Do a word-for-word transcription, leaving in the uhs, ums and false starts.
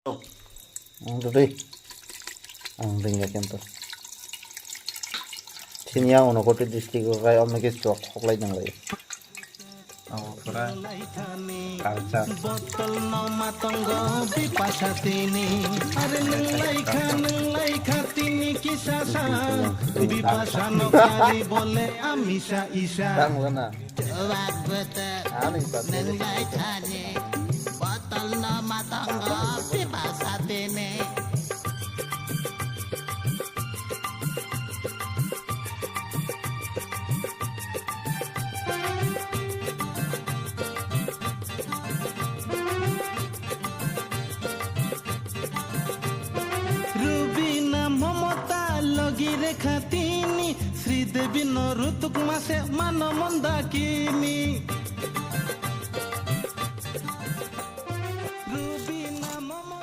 Ang dudui. Ang ringya kento. Sini ya Unakoti district o kai omne ke chok khoklai nanglai. Abo pura culture. Botol no matongo bipasa tini. Are nung laikha, nung laikha tini kisa sa. Bipasa no kari bole amisa isa. Tang lana. Ani sa. Nung laikha ni botol no matongo bipasa tini. Rubina Momota logi rekha tini, Sri Devi no rutuk mase mano mondakini.